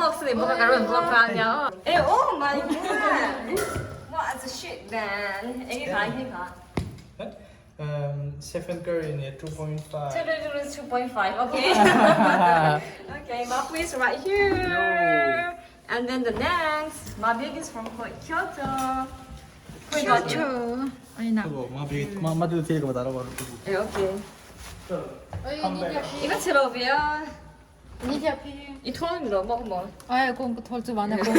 Vlog sa ni bawk a ka rawn vlog kha ania aw. Eh oh my god! What a shit man! Enge kha enge kha? Stephen Curry nih 2.5. Stephen Curry is 2.5 okay. Okay, Mapui is right here. And then the next, Mabik is from Kyoto. Kyoto. Aina. Mabik, ma ma tu thil ka bata ro. Eh okay. Iba chelo via. I thol lo mo mo. Ai kong ka thol chu wana kong.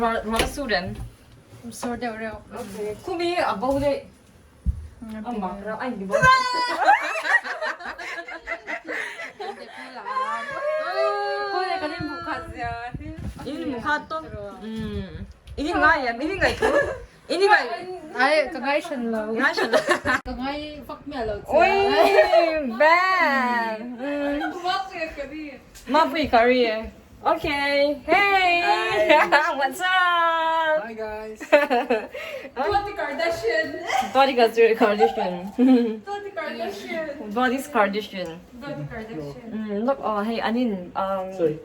Ra ra su ren. Sur deuh reuh. Okay. Kumi a bo le. Amma ra ai ni bo. In mu kha tom. In ngai ya, in ngai thu. In ngai. Ai ka ngai shan lo. Ngai shan lo. Ka ngai vak mia lo. Oi, bad. Ma pui curry. Okay. Hey. What's up? Hi guys. Body Kardashian. Body Kardashian. Body Kardashian. Body's Kardashian. Body Kardashian. Look, oh, hey, Anin. Sorry.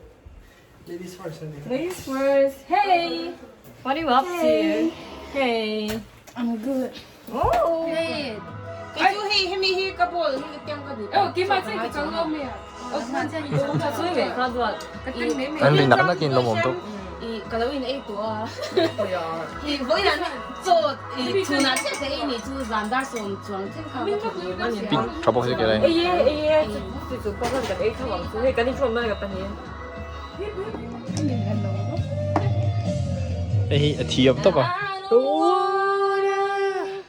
Ladies first. Ladies first. Hey. What are you up to? Hey. I'm good. Oh. Hey. Kei chu hei hemi hi ka ball hi ka tiang ka duh. Oh, keimah chuan ka chang lo mai a. Oh, Sorry ve, ka duat. Ka teng mai mai. An rin nak nakin lo mawm tuk. I ka lo in ei tawh a. I vawiin an chaw i chhunah chiah ka ei ni chu zan dar sawm chuang thleng kha ka thawk ve mai Pin tha bawk si ke lai. Ei e, ei e, chu chu pawh khan kan ei tho ang chu. Hei kan inchhuak mai ka pahnih. Hei hi a thiam tawp a.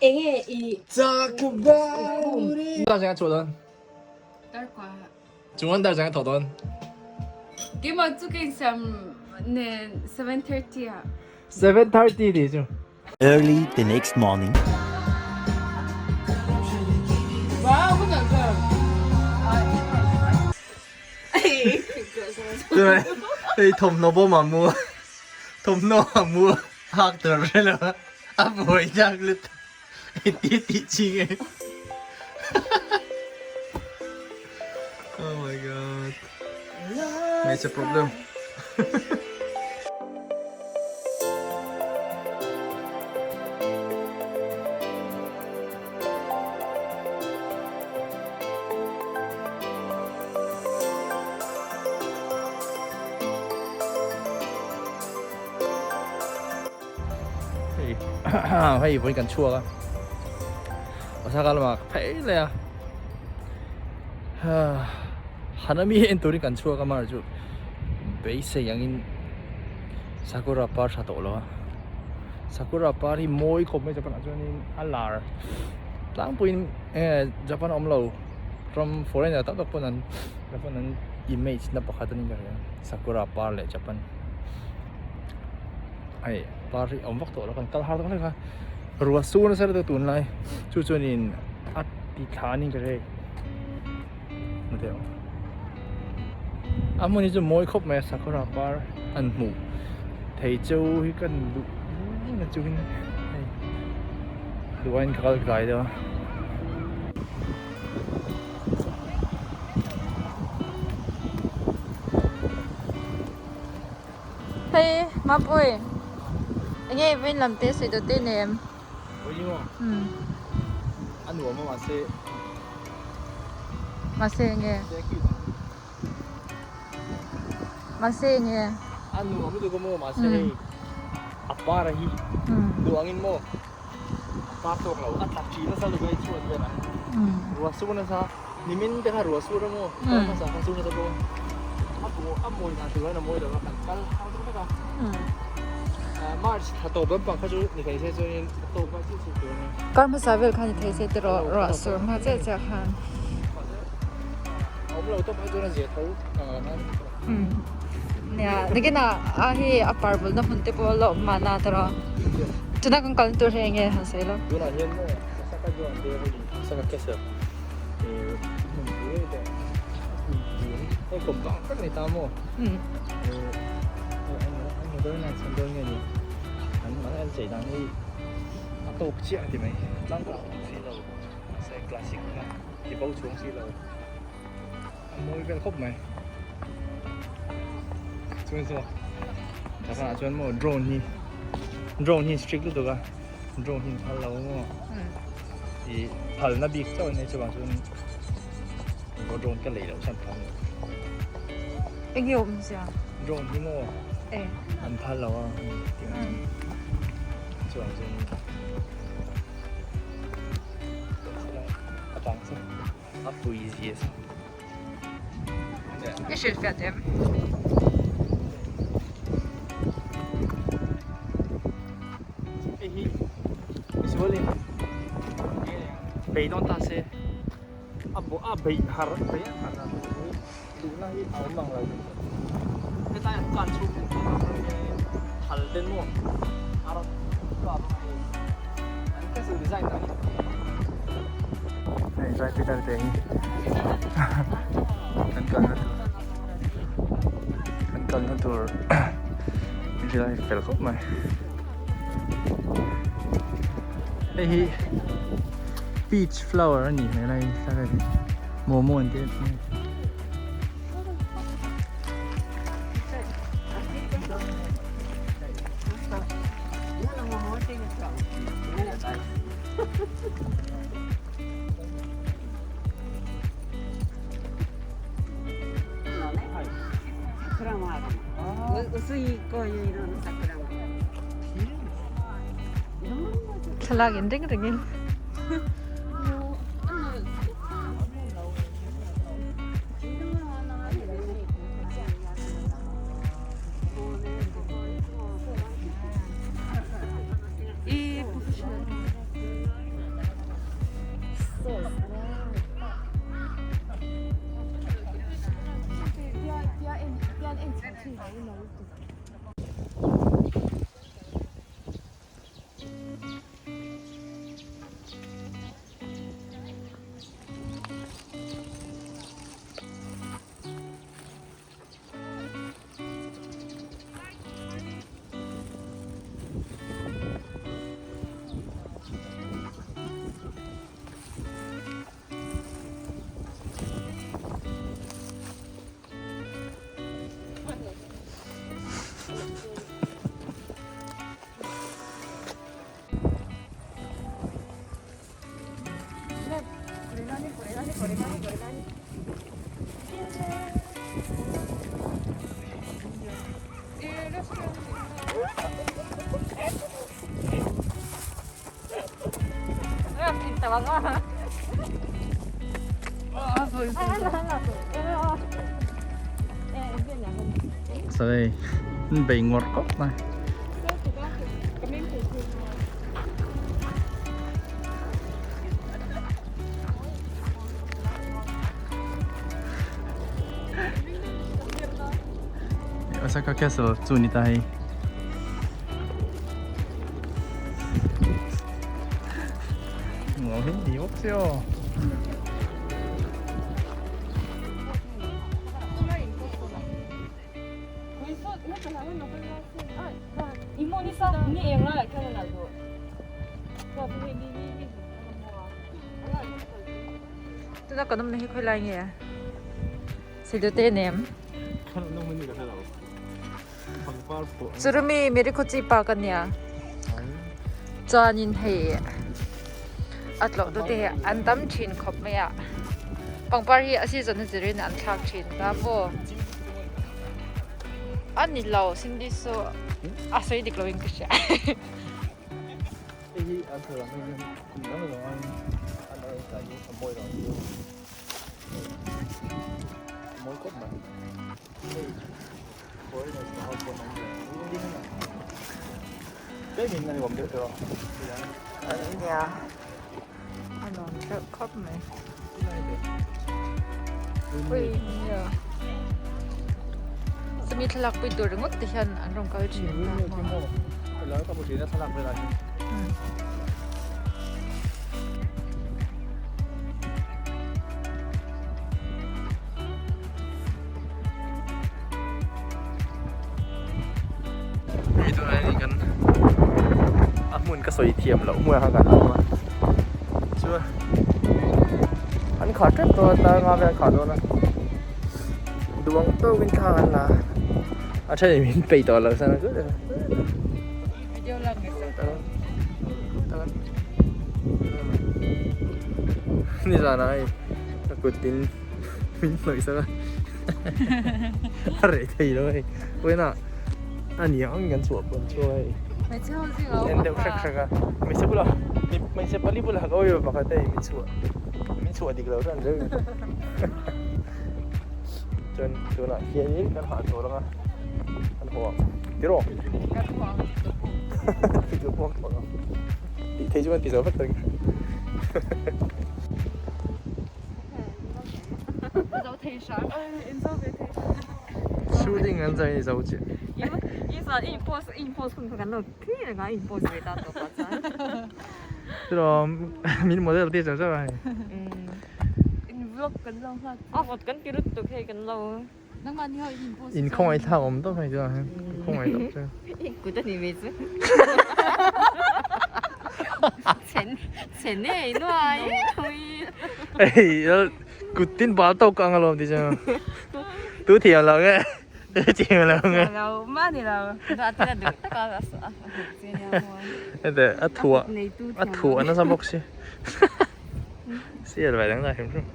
Enge i Talk about it. Dar chang a chhuah dawn. Dar kwa. Chuan dar chang a thawh dawn. Keimah chu ka insiam nen 7:30 ah. 7:30 ti chu. Early the next morning. Wow, ka nalh ber. Hei thawmhnaw bawm ah mu a thawmhnaw ah mu a hak tur a hre lo a a buai chak lutuk engtin tih chi nge oh my god hmeichhe problem. Hei hei vawiin kan chhuak a Osaka lamah ka phei leh a Hanami en turin kan chhuak a mar chu beisei angin Sakura par tha tawh lo a. Sakura par hi mawi khawp mai Japan ah chuanin a lar tlangpuiin enge Japan a awm lo ram foreigner tam tak pawn an Japan an image na pakhat a ni ka hria Sakura par leh Japan hei par hi a awm vak tawh lo kan kal har tak hlek a ruah sur nasa lutuk tunlai chu chuanin a ti thla a ni ka hria A hmun hi chu mawi khawp mai a sakawr ah par an hmuh thei cheu hi ka duh na chu in hei duh aiin ka kal tlai deuh a. Hei Mapui enge i vawiin lam te sawi dawt te nei em? Vawiin maw? A nuam a mahse. Mahse enge? Mahse enge? A nuam lutuk a maw mahse hei a par a hi duh angin maw a par tawk lo a tla ṭi nasa lutuk a hei chhuat velah hian ruah sur nasa nimin te kha ruah sur a maw kar hmasa kha sur nasa bawk a a mawi dan tur hian a mawi lo a kan kal har deuh vek a. March thla tawp lampang kha chu ni thei se chuanin a tawp a chiah chiah tur a ni. Kar hmasa vel khan ni thei se tiraw ruah sur hma chiah chiah khan. A awm lo tawp kha chuan a zia tho ang ang a. Nia nakinah a hei a par bulna hmun te pawh a la awm mahna tiraw. Tuna kan kalna tur hi eng nge han sawi lo. Tunah hian maw Osaka Joan te hei Osaka Castle hmun pui te hei kawm tak tak a ni ta maw. An modernise an dawn nge ni an an chei dan hi a tawk chiah a ti mai tlangkawm si lo mahse classic na ti bo chhung si lo. A mawi vel khawp mai. Chuan saw takah chuan maw drone hi drone hi strict lutuk a drone hi an phal lo maw ih phalna bik chauh an nei chuvang chuan drone ka lei loh chuan phal lo. Eng nge awmzia? Drone hi maw an phal lo a chuvang chuan a bang chu a pui zia chu. I hrilh fiah em? Hei hi misualin bei dawn ta se a bu a beih har beih a har dan tur hi duhna hi a awm ang lo hetlai an kar chhung hian thal ten maw a rawn kap ang a hei an castle design dan hi hei zai pitar te hi kan kalna tur kan kalna tur rilai fel khawp mai hei hi peach flower a nih hmel a hei thlalak hi momo an tih em Thlalak in reng rengin. Sorry, bị ngọt cốc này. Osaka Castle chu ni ta hei. Ngồi hít nhiều siêu. Tuna kan awmna hi khawi lai nge? Silote nem. Churumi Merikhochi park a nia. Chuanin hei a tlawh tu te hi an tam thin khawp mai a. Pangpar hi a season a zirin an thlak thin ta maw? A ni lo Cindy chu a sawi dik loin ka hria. Nia a nuam deuh khawp mai. Ui nia chumi thlalak pui tur ringawt te hian an rawn kal thin a. Hei tunah hian kan a hmun ka sawi thiam loh hmuh ah khan kan awm a chuan an khah tep tawh a tar nga vel an khah dawn a. Duang tawkin thla an la a then in min peih tawh lo san a ni zan ah hei ka kut in min hnawih sak a a reh thei lo hei vawiin ah a ni ang kan chhuah pawh an chhuak a hei en deuh hrek hrek a hmeichhe bulah hmeichhe pali bulah ka awm pakhat hei min chhuah min chhuah dik lo ran reng. Chuan tunah hianin kan hah tur anga kan haw ang tiraw? Kan haw ang tih tur pawh. Tih tur pawh kan haw ang. Tih theih chu kan ti zo vek reng. Zo thei hram. Shooting an zai ni zo chiah. In pose in pose hun kan lo clear nga in pose ve ta to pa chuan. Tiraw min model tir chang chang a hei. In vlog kan lo nghak. A vawt kan ti lut tuk hei kan lo. Nangmah ni ho in post. In khawngaih thlak awm tawp hei chuan hian khawngaih tawp che. I kut a ni ve chu. Chhen chhen e nuai hui. Hei kut tin bal tawk ka ang alawm ti chuan. Tu thiam lo nge. Tu thiam lo nge. Lo mah ni lo. A tina duh tak a a Hete a thuah a thuah nasa bawk si. Sial ve dang dah hrim hrim.